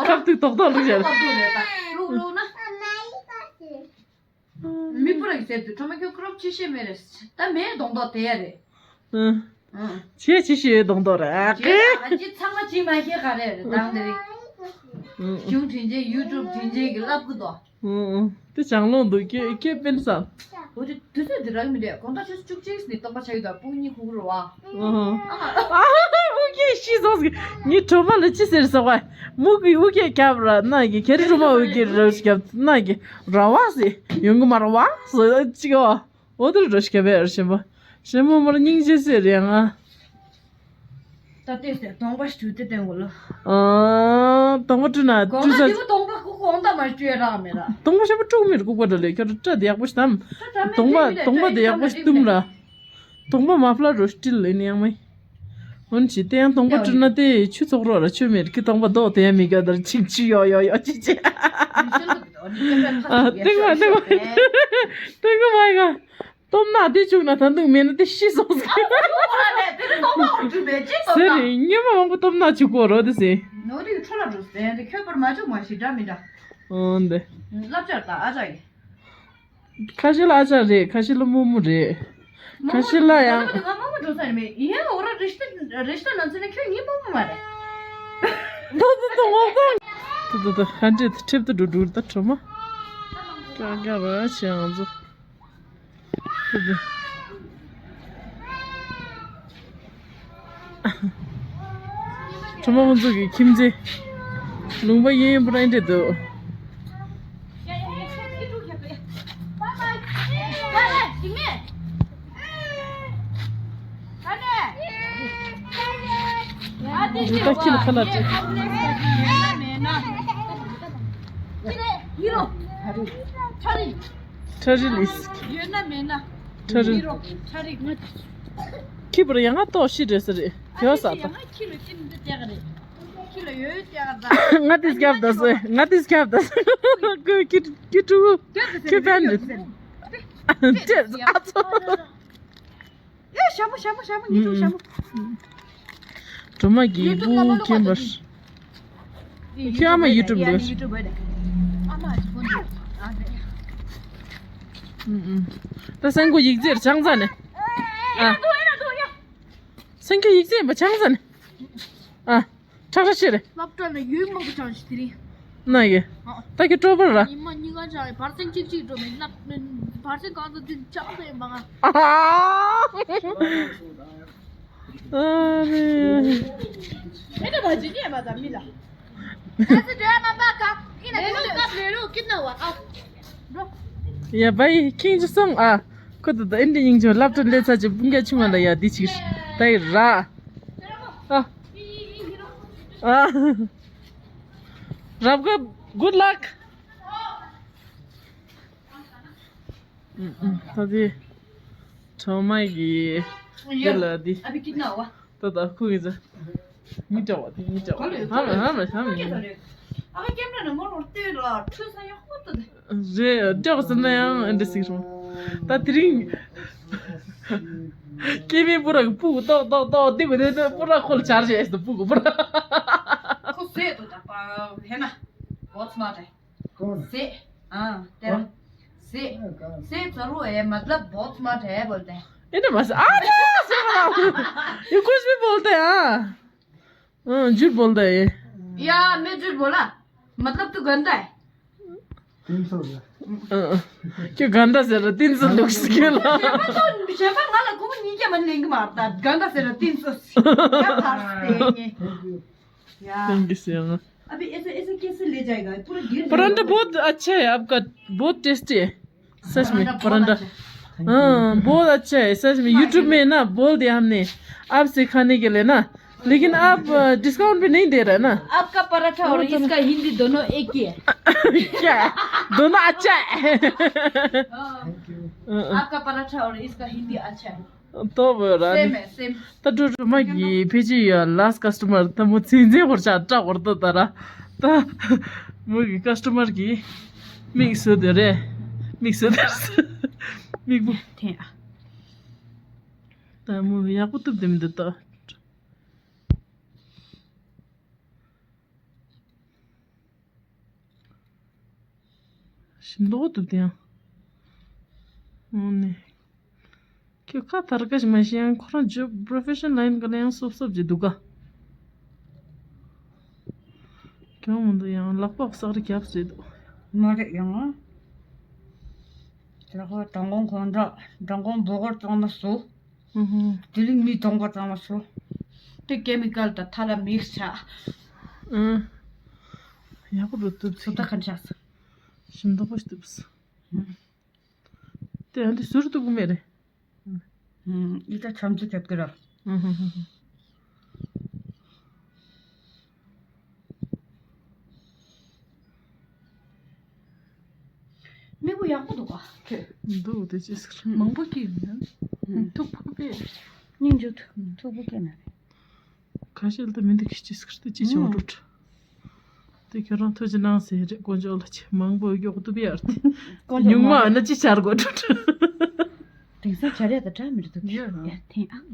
ཁབ་ཏུ་ཏོག་ཏོག་བླུགས་བཞག་ཏོག་ཏོག་རེད་ད། བླུགས་བླུགས་ན། མི་པུ་ར་གི་ཟེར་དུས་ཁྲོ་མ་ཁྱོད་ཀྲོབ་ཅི་ཤེས་མེད་རེད། ད་མེད་གདོང་ཏོག་དེ་ཡ་རེད། ཨ། ཨ། ཁྱེད་ཅི་ཤེས་གདོང་ཏོག་རེད་ཨ། ཁྱེད་ད་ཨ་ཅི་ཚང་མ་ཅི་མ་ཤེས་ག་རེ་རེད་དང་དེ་རེད། ཨ། གཞུང་དྲིན་ཆེན་ཡུ་ཊུབ་དྲིན་ཆེན་གི་ལབ་གི་དོ། ཨ་ཨ། དེ་ཅང་ལོང་འདུག་ཁྱེད་ཁྱེད་དཔེ་བསམ། འོ་དེ་དུས་ཚོད་འདི་རག་མི་འདུག་དགོང་དག་ཆུ་ཚོད་བཅུ་གཅིག་ནས་སྟོང་པ་ཆགས་ཡོད་ད། སྤུན་གཉིས་ཁུག་རུ་བ། ཨ་ཧ། ཨ་ཧ། ཨུ་ཀེ་ཤི་སོང་ཟིག་ངའི་གྲོ་མ་ལ་ཅི་ཟེར་ཟེར་བ། མུ་གི་ཨུ་ཀེ་རྒྱབ་ར་ན་གི་ཁེ་རི་གྲོ་མ་ཨུ་ཀེ་ར་རྒྱབ་ན་གི་ར་བ་ཟེ་ཡོང་གི་མ་ར་བ་ཟེ་ཅི་ག་བ། འོ་དེར་འགྲོ་ཤི་ཁ་བས་ར་ཞེན་པ། ཞེན་པ་མར་སྙིང་རྗེ་ཟེར་རེད་ང་། ད་ལྟས་སེ་གདོང་པ་ཞུ་དེ་བསྟན་གོ་ལ། ཨ། གདོང་པ་བཀྲུས་ན་གོང་བཀྲུས་ས། ད་དེ་བོ་གདོང་པ་ཁུག་གོང་ད་མ་བཀྲུས་ཡ་རག་མེད་ར། གདོང་པ་ཞེན་པ་བཀྲུ་མེད་ལྐུགས་པ་འདྲ་ལས་ཁྱོད་སྐྲ་དེ་ཡག་པོ་ཞིག་དམ། གདོང་པ་གདོང་པ་དེ་ཡག་པོ་ཞིག་བཏུམ་ར། གདོང་པ་མ་ཕླ་རོ་སྤྲིལ་ལེ་ནི་ཡང་མེད། འོན་ཅི་དེ་ཡང་གདོང་པ་བཀྲུས་ན་དེ་ཆུ་ཚོགས་རོགས་ར་ཆུ་མེད་ཀི་གདོང་པ་རྡོག་དེ་ཡང་མི་དགའ་དར་ཅིག་ཆུ་ཡོ་ཡོ་ཡོ་ཅི་ཅི། ཨ་ཏེང་མ་ཏེང་མ་ཏེང་མ་ཡ་ག་སྟོབས་ན་དེ་བྱུང་ན་ད་དུང་མེད་ན་དེ་ཤི་སོང་ཟིག་ཨ་ཁུ་ཁོ་ར་ནས་དེ་ནི་སྟོང་པ་འོག་འགྲུལ་བས་ཅི་སྟོབས་ཟེར་ན། རེད་ཉི་མ་མང་པོ་སྟོབས་ན་བྱུག་གོ་རོ་དེ་ཟེར། ནོ་དེ་ཁྲོ་ལ་འགྲོ་ཟེར་དེ་ཁྱོད་པར་མ་བྱུག་མ་ཤི་འདྲ་མི་འདྲ། ཨོ་འདི། བསླབ་བྱར་ད་ཨ་ཅག་གི་ཁ་ཤས་ལ་ཨ་ཅག་རེད། ཁ་ཤས་ལ་རྨོ་མོ་རེད། ཁ་ཤས་ལ་ཡང་། ང་རྨོ་མོ་འགྲོ་ས་རེད་མེད་ཡིན་ཡང་འོ་ར་རེ་ཤྟ་རེ་ཤྟ་ན་ཚོད་ན་ཁྱོད་ངའི་རྨོ་མོ་མ་རེད། ཏུ་ཏུ་ཏུ་ངོ་ཏང་། ཏུ་ཏུ་ཏུ་ཧན་ཏྲེ་ཏུ་ཁྲིབ་ཏུ་འགྲོ་འགྲོ་ད་ཁྲོ་མ། ཀ་ཀ་ར་ཆེ་ང་ཚོ། ཏུ་ཏུ། ཁྲོ་མོ་ཁོང་ཚོ་གི་ཁྱིམ་མཚེས། ལུང་པ་གཡས་གཡོན་པོ་ར་འདྲེ་འདུག་ད་ཁྱི་ལ་ཁ་ལག་སྤྲད། ཁྲ་རི་ལིས། ཡོད་ན་མེད་ན། ཁྲ་རི། ཁྱི་རོ་ཁྲ་རི་ང་། ཁྱི་པར་ཡང་ང་ཏོག་ཤི་འདྲེ་ས་རེད་དེ་བ་ས་ད། ང་ཁྱི་ལ་ཁྱི་མི་འདི་སྟེག་རེད། ཁྱི་ལ་ཡོད་སྟེག་ད། ང་ཏིས་སྐྱབས་ད་ཟེ་ང་ཏིས་སྐྱབས་ད་ཟེ། ཁོས་ཁྱི་ཁྱི་ཕྲུ་གུ་ཁྱི་ཕན་རེད། ཅེས་ཨ་ཚོ། ཨེ་ཞྭ་མོ་ཞྭ་མོ་ཞྭ་མོ་ཉི་གྲོགས་ཞྭ་མོ། སྒྲོལ་མ་གི་ཡུ་ཊུབ་བུ་ལ་ཀེམ་པར། ཁྱོད་ཨ་མ་ཡུ་ཊུབ་ལོས། ཡུ་ཊུབ་བར་ཨ་མ་ཨ་ཅི་ཕོན་ཨ་ཟེ། ད་སེང་གོ་ཡིག་རྩིས་ཆང་ས་ནས། ཨ། སེང་གོ་ཡིག་རྩིས་ཡིན་པ་ཆང་ས་ནས། ཨ། ཁྲག་ཁྲག་ཤེས་རེད། སློབ་གྲྭ་ནས་ཡོད་མང་པོ་ཆང་ཞིག་དེ་རིང་། ན་ཡེ། ད་ཁྱོད་སྤྲོ་པོ་ར། ཉི་མ་གཉིས་ཀ་ཆང་བར་སེང་གཅིག་གཅིག་འགྲོ་མི་སློབ་བར་སེང་གང་ཚོ་དུས་ཆང་ས་ཡིན་པ་ང་། ཨ་ནི། ཨེ་ད་བ་ཇི་ཉེ་མ་ད་མི་ལ། ད་སི་འགྲོ་ཡ་མ་པ་ག་ཨི་ན་ལེ་ལོ་ཀབ་ལེ་ལོ་ཀིན་ན་བ་ཨ། འགྲོ། ཡ་བའི་ཁིང་ཅི་སོང་ཨ། ཁོ་ད་ད་ཨིན་དི་ཡིན་ཆོ་སློབ་གྲྭ་ལས་ཚ་ཅི་སྤུན་ཀ་ཆུང་བ་ལ་ཡ་དི་ཅིག་ད་ཡི་ར། ཨ། ཨ། རབ་ག་good luck། ད་དེ་ཁྲོ་མ་གི་དེ་ལ་དེ་ད་ད་ཁུ་གི་ཟ་མི་འདྲ་བ་དེ་མི་འདྲ་བ་ཧ་མ་ཧ་མ་ཧ་མ་ཡིན། རེད་འདྲ་བ་ཟེར་ན་ཡང་འདྲ་ཟིག་རུང་ད་དེ་རིང་སྐྱེ་དམན་པུ་ར་གི་སྤུ་གུ་ཏོག་ཏོག་ཏོག་འདི་གུ་དེ་དེ་པུ་ར་ཁོལ་ཆར་ཞེས་སུ་སྤུ་གུ་པུ་ར་ཁོ་ཟེ་དུ་ད་པ་ཧེ་ན་གོ་ཚ་མ་རེད། कौन? से। हाँ, तेरा। हाँ। से। हाँ, कहाँ? से जरूर है, मतलब बहुत स्मार्ट है बोलते हैं। इन्हें बस आ, ये कुछ भी बोलते हैं, हाँ। हाँ, झूठ बोलता है ये। या, मैं झूठ बोला? मतलब तू गंदा है। तीन सौ रुपया। हाँ। क्यों गंदा से रहा? तीन सौ लोग सिखेला। शेफा तो, शेफा वाला को नहीं क्या मन लेंगे मारता। गंदा से रहा, तीन सौ। क्या फाड़ते हैं ये? Thank you. या। Thank you so much. अभी ऐसे, ऐसे कैसे ले जाएगा? पूरा गिर जाएगा। परांठा बहुत अच्छा है आपका, बहुत टेस्टी है सच में। परांठा बहुत परांठा अच्छा है। हाँ, बहुत अच्छा है सच में। YouTube में ना बोल दिया हमने आपसे खाने के लिए ना, लेकिन आप, अ, डिस्काउंट भी नहीं दे रहे ना। आपका पराठा और इसका हिंदी दोनों एक ही है। क्या? दोनों अच्छा है। हाँ। आपका पराठा और इसका हिंदी अच्छा है। ཏོ་བོ་ར་ནི། སེམས་སེམས། ད་འགྲོ་འགྲོ་མ་གི་ཕལ་ཆེར་ཡ་last customer ད་མོ་ཚིན་ཚིན་ཧོར་ཆ་སྐྲག་ཧོར་ཏོ་ད་ར། ད་མོ་གི་customer གི་མིག་སོ་དེ་རེད། མིག་སོ་དེ་རེད། མིག་བུ། ཐེ་ཨ། ད་མོ་ཡག་པོ་བཏུབ་དེ་མི་འདུག་ད། ཞིམ་མདོག་འདུག་དེ་ཡང་། འོ་ནི། ཁྱོད་ཁ་ཐར་ཀ་ཞིག་མ་ཤེས་ཡང་ཁོ་རང་job profession line ག་ལ་ཡང་སོབ་སོབ་ཅིག་འདུག་ག་གྱོང་མི་འདུག་ཡང་ལག་པ་བསགས་རེ་རྒྱབ་ཟེར་འདུག་མ་རེད་ཡང་། ལག་པ་དང་གོང་ཁོང་འདྲ། དང་གོང་འབོ་གོར་གཙང་མ་བཟོ། ཨུ་ཧུ། དེ་རིང་མི་དང་པོ་གཙང་མ་བཟོ། དེ་ཀེ་མི་ཀལ་དང་ཐ་ལ་མིག་སི་ཆགས། ཨུ། ཡག་པོ་རུ་བཏུབ་ཚུགས། ད་ག་འདྲ་ཆགས་སོང་། ཞིམ་མདོག་པོ་ཞིག་བཏུབ་སོང་། ཨུ། དེ་ཨ་འདི་ཟུར་བཏུབ་གི་མེད་རེད། ཨུ། ཨི་ད་ཆམ་ཆུ་རྒྱབ་ཀྱི་ར། ཨུ་ཧུ་ཧུ་ཧུ། མིག་པོ་ཡག་པོ་འདུག་ག་ཁྱོད། འདུག་དེ་ཅི་ཟེར། མང་པོ་སྐྱེས་ཡོད་ན། ཐུག་པོ་པས། སྙིང་རྗེ་ཐུག་པོ་སྐྱེས་ན་རེད། ཁ་ཤས་ལ་མི་འདུག་ཅི་ཟེར་དེ་ཅི་བྱེད་འགྲོ། དེ་ཁྱོད་རང་ཐུགས་རྗེ་གནང་ཟེར་རེད། དཀོན་མཆོག་ལ་ཆེ་མང་པོ་མགྱོགས་དུ་པའི་ཨར་ཐི། དཀོན་མཆོག་ཉུང་མ་མང་ཨ་ན་ཅི་བྱར་དགོས་འགྲོ། དེང་སང་བྱ་རེད་ད་དྲ་མི་རེད་འདུག་ཡ། ཡ་ཐེངས་ཨ།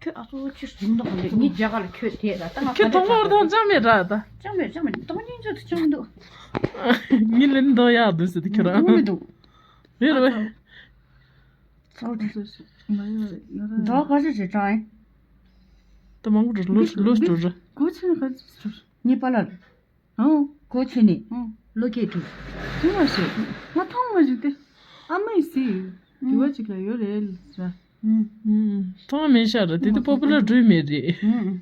ཁྱོད་ཨ་ཚོ་ཆུ་ཞིམ་མདོག་ལེ་ངའི་རྒྱ་གར་ལ་ཁྱོད་དེ་ལ་ད་ང་ཁྱོད་ཐོག་མར་ཐོག་ཅང་མེད་ར་ད། ཅང་མེད་ཅང་མེད་ད་ང་སྙིང་རྗེ་དུ་ཅང་མི་འདུག་ངི་ལན་འདོག་ཡག་འདུག་ཟེར་ཏེ་ཁྱོད་རང་མི་འདུག་རེད་རེད། ཚོགས་ཏེ་འདོག་ག་ཚོད་ཅེས་ཅང་ཨེ། ད་མང་པོ་རེད་ལོ་ལོ་འགྲོ་ར། གོ་ཆེན་ག་ཚོད་ངི་པ་ལ། ཨོ། གོ་ཆེ་ནི། ཨོ། ལོ་ཁེ་ཏུ། དེ་མ་ཤེས། ང་ཐོང་མ་བཞུགས་ཏེ། ཨ་མ་ཡི་སི། དེ་བ་ཅིག་ལ་ཡོད་རེད་ལ། ཐོང་མེད་ཤག་ར་དེ་དུ་པོ་པུ་ལར་འགྲུལ་མེད་རེད།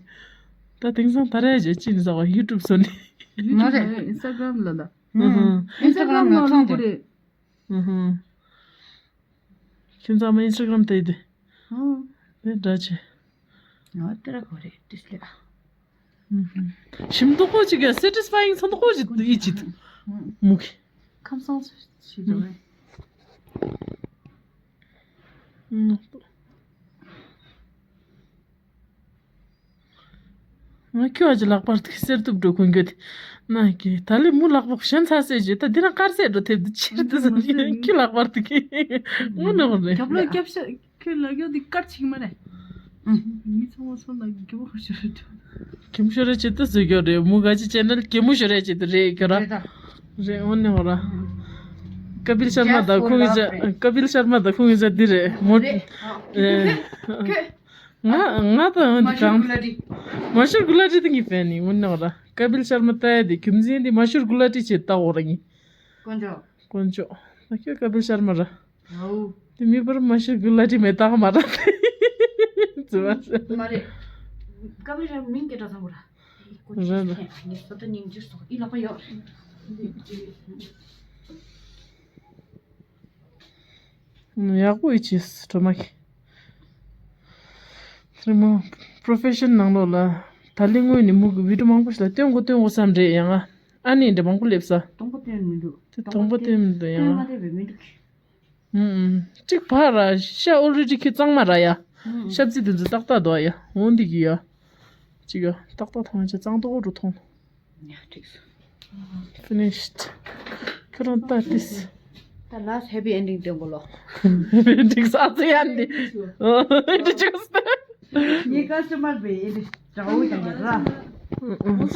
ད་དེང་སང་ད་རེས་ཅི་ཅི་ནི་ཟ་བ་ཡུ་ཊུབ་སོ་ནི། མ་རེད། ཨིན་སི་ཊ་གྷ་རམ་ལ་ལ། ཨིན་སི་ཊ་གྷ་རམ་ལ་ཐོང་དེ། ཁྱེད་ཚང་མ་ཨིན་སི་ཊ་གྷ་རམ་བལྟས་ཏེ། ཨོ། དེ་འདྲ་ཆེ། ཨོ་དེ་ར་གོ་རེད་དེ་སླེབས། ཞིམ་མདོག་ཁོ་ཅིག་ག་སེ་ཊིས་ཕ་ཡིང་ཚ་མདོག་ཁོ་ཅིག་ཡིད་ཆེས་འདུག་མུ་གེ། ཁམས་སངས་ཞིག་འདུག་རེད། ང་ཁྱོད་ཀྱི་ལག་པར་ཐུག་གསེར་གཏུབ་འགྲོ་ཁུངས་གྱོད་དེ། ན་གི་ད་ལི་མུ་ལག་པ་གཞན་ཚ་སེ་བྱེད་ད་འདི་ན་དཀར་ཟས་འགྲོ་ཐེབས་འདི་ཕྱིར་དུ་ཟ་ནི་ཁྱོད་ལག་པར་ཐུག་གི་དངོས་གནས་རེད། རྒྱབ་ལོ་རྒྱབ་ཤ་ཁྱོད་ལ་རྒྱོ་འདི་དཀར་ཆིག་མ་རེད། མི་ཚང་མ་སོང་ན་རྒྱུ་བ་ཤོར་རེད། རྒྱུ་ཤོར་རེད་ཅེས་ད་བཟོས་རྒྱུ་རེད་མུ་ག་ཅི་ཅེ་ནལ་གད་མོ་ཤོར་རེད་ཅེས་ད་རེད་རྒྱུ་ར། རེད་ད། རེད་དངོས་གནས་ར། ཀ་པིལ་ཤར་མ་དང་ཁོང་གི་ཅ་ཀ་པིལ་ཤར་མ་དང་ཁོང་གི་ཅ་འདི་རེད་མོ། རེད། ཁྱོད། ང་ང་དང་འདི་མ་ཤུར་གང་གུ་ལ་ཏི། མ་ཤུར་གུ་ལ་ཏི་དེ་ངའི་ཕན་ནི་འོན་ནོ་ར་ཀ་པིལ་ཤར་མ་ལྟ་ཡ་དེ་རྒྱུ་མཚན་དེ་མ་ཤུར་གུ་ལ་ཏི་བྱེད་ལྟ་འོ་ར་ངའི། དཀོན་མཆོག་དཀོན་མཆོག་ད་ཁྱོད་ཀ་པིལ་ཤར་མ་ར། ཨའུ། དེ་མི་པར་མ་ཤུར་གུ་ལ་ཏི་མེ་ཏག་མ་ར་དེ། ཙི་མ་ཤུར། མ་རེད། ཀ་པིལ་ཤར་མ་མིང་སྐད་གྲགས་ཚང་པོ་ར། ར་ར། ངས་ས་ད་སྙིང་རྗེ་སོགས་ཨི་ལག་པ་ཡོད། ཡག་པོ་ཡིད་ཆེས་སོ་གྲོ་མ་གི། དེ་མོ་པྲོ་ཕེ་ཤན་ནང་ལོགས་ལ་ད་ལི་དངོས་ནི་མུ་གི་བི་ཌིའོ་མང་པོ་ཞིག་ལ་སྟོན་དགོས་སྟོན་དགོས་བསམ་རེད་ཡང་ང་ཨ་ནི་འདྲ་མང་པོ་སླེབས་ས། སྟོན་པ་སྟོན་མི་འདུག་དེ་སྟོན་པ་སྟོན་མི་འདུག་ཡང་ང་སྟོན་མ་སླེབས་པའི་མི་འདུག་གི། ཨུམ་ཨུམ། གཅིག་ཕར་ར་ཤ་ཨོ་རེ་ཌི་ཁྱི་གཙང་མ་ར་ཡ། ཨུམ། ཤ་ཚི་དེ་ཚོ་ཏག་ཏག་འདུག་ཡ་འོང་འདི་གི་ཡ། གཅིག་ཡ་ཏག་ཏག་མཐོང་ཡ་ཅི་གཙང་ཏོག་རུ་མཐོང་། ཡ་འགྲིག་སོང་། Finished. ཁྱོད་རང་ལྟ་ཏིས། ད་last happy ending སྟོན་གོ་ལོ། འགྲིག་ས་ཚེ་ཡ་འདི། འགྲིག་ཅིག་སྟེ། ངའི་ཀ་སི་ཊ་མར་བས་ཨེ་འདྲི་དྲ་བོ་ཀྱང་ཡོད་ར། ཨུ་ཨུ།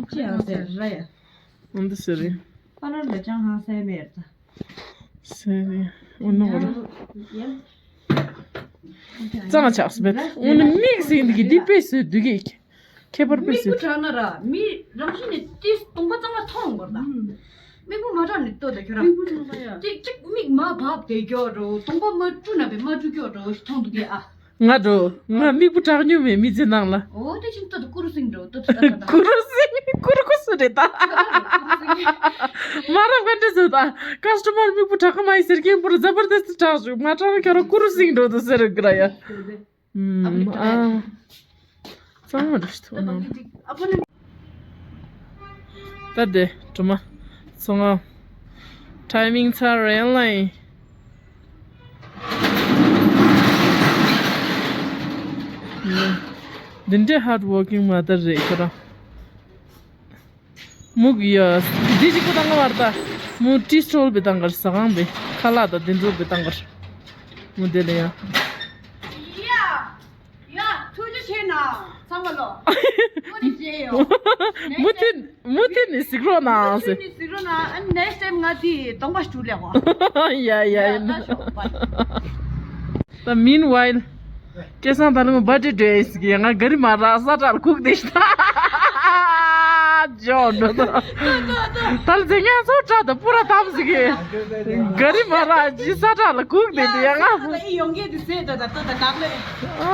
ཅི་ཡང་ཟེར་ར་ཡ། འདི་ཟེར་རེད། པ་ལར་ལ་ཅང་ཧང་སངས་མེད་ད། ཟེར་རེད། འོ་ནོ་ར། གཙང་ཆགས་སུ་བེད། འོ་ནི་མིག་ཟིན་འདི་གི་འདི་པེ་སུ་འདི་གི། ཁྱད་པར་པེ་སུ། མིག་པོ་དྲག་ན་ར་མི་རང་བཞིན་ནས་ཏིས་སྟོང་པ་གཙང་མ་མཐོང་དགོས་ད། མིག་པོ་མ་དྲག་ནས་ལྟོས་ད་ཁྱོད་རང་། མིག་པོ་དྲག་ན་ཡ། ཏིག་ཅིག་མིག་མ་བབ་དེ་སྐྱོ་རོ་སྟོང་པ་མ་བཀྲུ་ན་བེ་མ་བཀྲུ་སྐྱོ་རོ་མཐོང་འདུག་གི་ཨ། ང་འགྲོ། ང་མིག་པོ་དྲག་ཉུང་མེད་མི་ཚེ་ནང་ལ། འོ་དེ་ཕྱིན་ཏོ་ཏོ་ཀུ་རུ་སིང་འགྲོ་ཏོ་ཏོ་ཏོ་ཏོ། ཀུ་རུ་སིང་ཀུ་རུ་ཀུ་སུ་རེད་ད། མ་རབས་ཀ་འདྲ་བཟོ་ད། ཀ་སི་ཊ་མར་མིག་པོ་དྲག་གི་མ་ཡིན་ཟེར་མཁན་པོ་ར་ཛ་བར་དས་དྲག་བཞུགས་མ་དྲག་ན་ཁྱོད་རང་ཀུ་རུ་སིང་འགྲོ་འདུག་ཟེར་གི་ར་ཡ། ཨ་ཨ། གཙང་མ་རེད་ཐོག་ནང་། ད་དེ་གྲོ་མ་ཚོང་ང་ཊའི་མིང་ཚར་རེད་ལ་ཡིན། འདི་འདྲའི་ཧར་ཌི་ཝོར་ཀིང་མ་དར་རེད་ཁྱོད་རང་། མུ་གི་ཡ། འདི་གཅིག་པུ་བཏང་གི་མ་རེད་ད། མུ་ཊི་སི་ཊོལ་བི་བཏང་གར་ཟ་ཁང་བི་ཁ་ལག་དང་དེ་ཚོ་བི་བཏང་གར། མུ་དེ་ལ་ཡ། ཡ། ཡ། ཐུགས་རྗེ་ཆེ་ན། ཚང་མ་ལོ། མུ་ནི་བརྗེད་ཡོ། མུ་ཐི་མུ་ཐི་ནི་གཟིགས་རོགས་གནང་ཟེར། མུ་ཐི་ནི་གཟིགས་རོགས་གནང་། ཨ་ནེགསི་ཊའིམ་ང་དེ་གདོང་པ་ཞུ་ལེགས་བ། ཡ་ཡ་ཡ། ད་ཤོག་པ། ད་མིན་ཝའིལ། སྐལ་བཟང་ད་ལུང་བར་ཌེ་ཌེ་ཡིན་ཟེར་གི་ང་ག་རི་མ་ར་ས་ཁྲ་ལ་ཁུག་དེ་ཤི་ད། ཇོ་འགྲོ་ད། ད་ལ་ཟེ་ཉ་ཚོ་ཁྲ་ད་པུ་ར་ཐམ་ཟིག་གི། ག་རི་མ་ར་ཇི་ས་ཁྲ་ལ་ཁུག་དེ་དེ་ཡ་ང་། ད་ཨི་ཡོང་གི་དེ་ཟེ་ད་ད་ད་ད་ནག་ལེ། ཨ་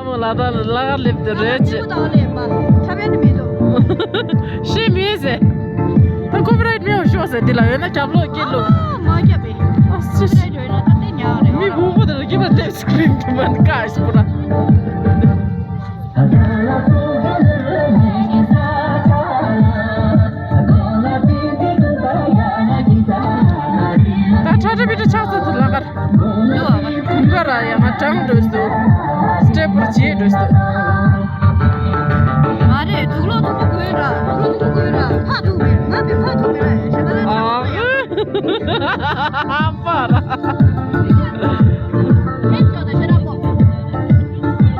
བུ། ལ་དྭགས་ལ་ལ་གར་སླེབས་དེ་རེད་ཅེས། ཁྲ་བན་མི་འདུག་ཤེས་མེད་ཟེར། ད་ཀོ་པི་རའིཊ་མེད་པ་ཤོག་ཟེར། འདི་ལ་ཡོད་ན་རྒྱབ་ལོག་སྐྱིད་ལུག་ཨ་མ་རྒྱབ་པའི། ཨ་ཙི། ཀོ་པི་རའིཊ་ཡོད་ན་ད་དེ་ཉག་རེད། མི་བུ་མོ་དེ་ལ་སྐྱིད་པ་ལེབ་སི་ཀི་རིན་དུ་མ་ནི་ཀ་ཤི་པོ་ར། ད་ཁྲ་ཁྲ་པི་ཏྲ་ཆགས་ཚར་དུ་ལ་གར། ཀུན་དགའ་ར་ཡ་ང་གྲང་འགྲོ་སོ། སྟེ་པུར་བྱེད་འགྲོ་སོ། མ་རེད། དུག་ལོག་དུག་པོ་དགོས་ར། དུག་ལོག་དུག་པོ་དགོས་ར། ཕ་དུག་མེད། ང་མི་ཕ་དུག་མེད་ར། ཞེ་མ་ལ་ཨ། ཨ་མ་ར། ཁྱེད་ཚོ་ད་ཤེས་ར་པོ།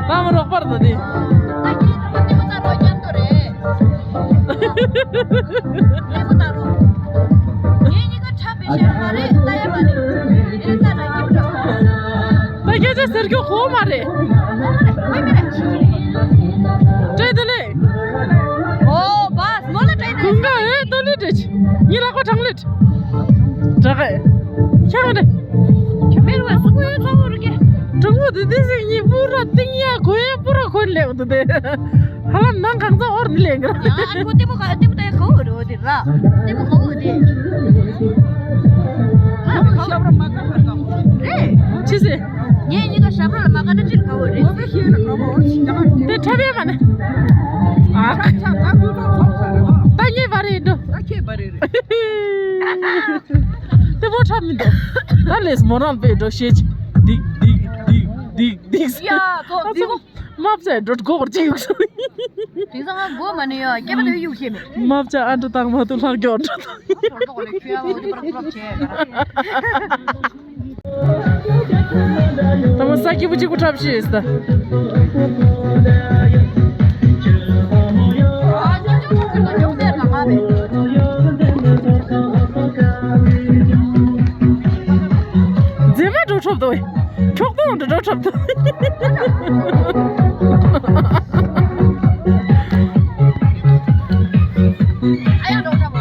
ད་མ་རོགས་པར་ད་དེ། ད་ཁྱེད་ཚོ་མ་དེ་མ་ད་རོགས་རྒྱབ་འདོད་རེད། ལྟད་མོ་ལྟ་རོགས། ངེད་གཉིས་ཀ་འཁྲབ་པའི་ཤེས་མ་རེད། ལྟ་ཡ་མ་རེད། ཨེ་ལྟ་ན་སྐྱིད་པོ་འདྲ། ད་སྐད་ཆ་ཟེར་རྒྱུ་གོ་མ་རེད། གོ་མ་རེད། གོ་མ་རེད། སྤྲད་དེ་ལེ། ཨོ་བས་མོ་ལ་སྤྲད་དེ། ཀུན་དགའ་ཨེ་ཏོ་ལི་སྤྲད། ངའི་ལག་པ་གྲང་ལེ། དྲག་གི་ཤ་མ་རེད། ཁྱོད་མེར་བ་སུ་གོ་ཡོད་ཚོ་རུ་གེ། གྲང་མོ་དེ་དེ་ཟིག་གཉིས་པུ་ར་ཏིང་ཡ་གོ་ཡ་པུ་ར་གོན་ལེ་འོ་དེ་དེ། ཧ་ལམ་ནང་གང་ཚ་འོར་ནི་ལེན་གི་ར། ཡང་ཨ་ནི་ཁོ་ལྟད་མོ་ཁ་ལྟད་མོ་ལྟ་ཡ་ཁ་འོ་རེད་འོ་དེ་ར། ལྟད་མོ་ཁ་འོ་དེ། ང་ཁོ་ཞབས་ར་མ་ཁ་ཁ་ཁ་འོ་རེད། ཅི་ཟེར། ངས་གཉིས་ཀ་ཞབས་ར་ལ་མ་ཁ་ན་ཅིར་ཁ་འོ་རེད། འོ་དེ་ཤེས་ན་ཁ་མ་འོ་ཅི་ཁ་མ་ཤེས། དེ་འཁྲབ་ཡ་མ་ནི། ཨ་ཁ་ཁ་ཁ་ཁུ་ཁ་ཁ་ཁ་རེད་བ། ད་ངས་བ་རེད་འགྲོ། ད་ཁྱེད་བ་རེད་རེད། དེ་མོ་འཁྲབ་མི་འདུག་ད་ལས་མོ་རང་པས་འགྲོ་ཤེས་ཀྱི། འདིག་འདིག་འདིག་འདིག་འདིག་ཡ་ཚོ་འདི་མོ། དམག་བྱས་འགྲོ་སྒོ་བར་ཅིག་ཡོད་སོང་། དེང་སང་ང་སྒོ་མ་ནས་ཡོད། སྐྱེས་པ་དེ་གཡུག་ཤེས་མེད། དམག་བྱས་ཨ་འདྲ་བཏང་མ་ཐུབ་ལྷག་མགྱོགས་འགྲོ་དང་། ད་མ་ས་སྐྱིད་པོ་གཅིག་པུ་འཁྲབ་ཤེས་ད། མཛེས་མ་འགྲོ་ཁྲོབ་དོ། འཁྱོག་ཐོང་འགྲོ་ཁྲོབ་དོ། ཨ་ཡ་འགྲོ་ཁྲོབ།